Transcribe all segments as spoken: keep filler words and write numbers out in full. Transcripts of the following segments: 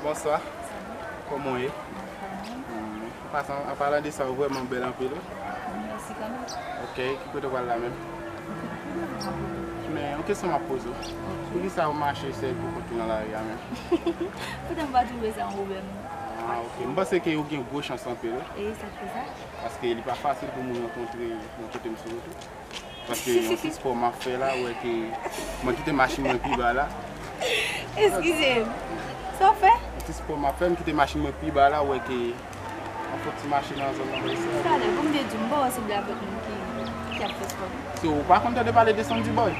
Bonswa. Kòman w ye? Hmm, an pasan, an palan de sa, ou vrèman bèl anpil, wi. Mèsi kanmenm. Ok, ki kote w pral la menm? Men, yon kesyon m ap poze w. Poukisa w mache sèl poukont ou nan lari a menm? Poutèt m pa twouve sa yon pwoblèm. Ah, ok. M panse ke ou gen gwo chans anpil, wi. E sa k fè sa? Paske li pa fasil pou moun rankontre nan kote m sou wout ou. Paske yon ti spò m ap fè la, ou wè ke mwen kite machin mwen pi ba la. Eskize m. Sa w fè? Yon ti spò m ap fè, m kite machin mwen pi ba la, ou wè ke yon fo ti mache nan zòn nan, mwen isi. Talè, pou m te di w, m pa wè w sanble avèk moun ki, ki ap fè spò, non. So, ou pa konn tande pale de Sandy Boy?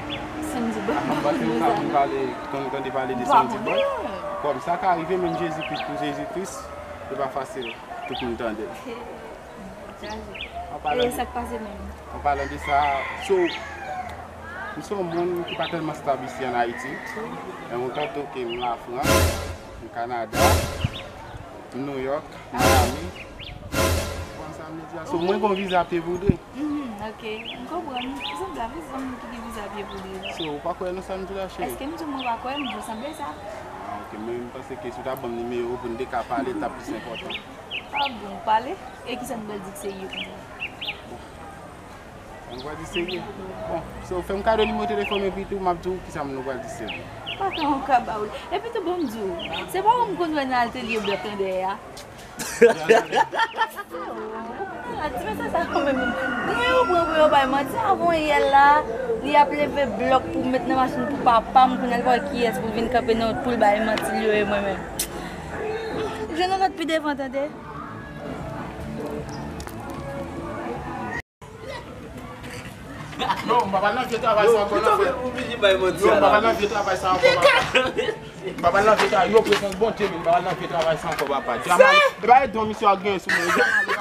Sandy Boy, ah, m pa panse ou ka konn pale, konn tande pale de Sandy Boy. Kòm sa ka rive, menm Jezi Kris pou Jezi Kris, se pa fasil tout moun tande l. Chaje. An palan de, sa k pase menm? An palan de sa, so, m se yon moun ki pa tèlman stab isi ann Ayiti. Men mwen tanto ke m Lafrans, m Kanada, m Nouyòk, Miami. Ou konprann sa m vle di a? So, mwen gen yon viza pye poudre. Mhm, ok. M konprann. Ou sanble avèk zanmi ki gen viza pye poudre. So, ou pa kwè nan sa m di la, cheri? Èske m di w mwen pa kwè? M di w sanble sa. Ah, ok. Mwen, m panse ke si w ta ban m nimewo w pou n te ka pale, l t ap plis enpòtan. Ah bon, pale? E kisa nou pral di k serye konsa? Bon. Sa nou pral di serye? Bon, so, fè m kado nimewo telefòn ou epi tou, m ap di w kisa nou pral di serye. Pa ka yon kaba w. Epi tou, bon, m di w, se pa ou m konn wè nan atelye blòk lan dèyè a? Ah, ti mesye sa kanmenm. Mwen yo pran pou yo bay manti. Avan yè la, li ap leve blòk pou met nan machin pou papa m, kounye a l pa wè kiyès pou l vin kanpe nan wout pou l bay manti, li yo e mwen menm. Jwenn yon lòt pi devan, tande. Non, m pa pral nan vye travay sa ankò, non, frè. Yo, m pa pral nan vye travay sa ankò, papa. M pa pral nan vye travay, yo, prezans Bondye, men m pa pral nan vye travay sa ankò, papa. Djamale, e pa e don misye a gen sou mwen, Djamale.